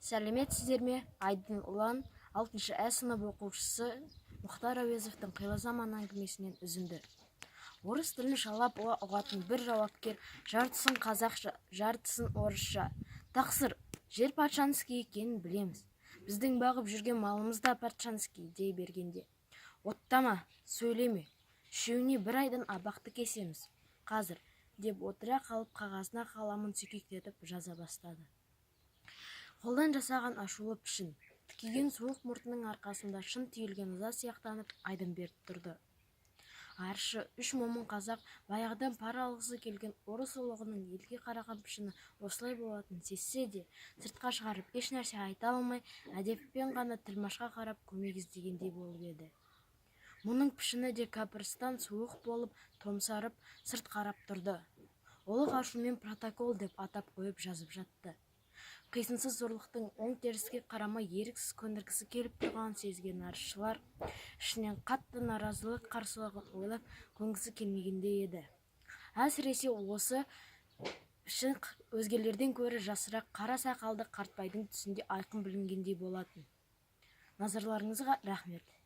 Сәлеметсіздер ме, Айдын Ұлан, алтыншы ә сынып оқушысы. Мұхтар Әуезовтің «Қилы заман» әңгімесінен үзінді. Орыс тілін шала-пұла ұғатын бір жауапкер жартысын қазақша, жартысын орысша: «Тақсыр, жер патшанікі екенін білеміз, біздің бағып жүрген малымыз да патшанікі», — дей бергенде, «Оттама, сөйлеме, үшеуіңе бір айдан абақты кесеміз қазір», — деп отыра қалып, қағазына қаламын сүйкектетіп жаза бастады. Қолдан жасаған ашулы пішін тікиген суық мұртының арқасында шын түйілген ыза сияқтанып айдын беріп тұрды. Арызшы үш момын қазақ баяғыдан пара алғысы келген орыс ұлығының елге қараған пішіні осылай болатынын сезсе де, сыртқа шығарып ешнәрсе айта алмай, әдеппен ғана тілмашқа қарап көмек іздегендей болып еді. Мұның пішіні де кәпірстан суық болып томсарып сырт қарап тұрды. Ұлық ашумен «протокол» деп атап қойып жазып жатты. Қисынсыз зорлықтың оң-теріске қарамай еріксіз көндіргісі келіп тұрғанын сезген арызшылар ішінен қатты наразылық, қарсылығын ойлап көнгісі келмегендей еді. Әсіресе осы пішін өзгелерден гөрі жасырақ қара сақалды Қартбайдың түсінде айқын білінгендей болатын. Назарларыңызға рахмет.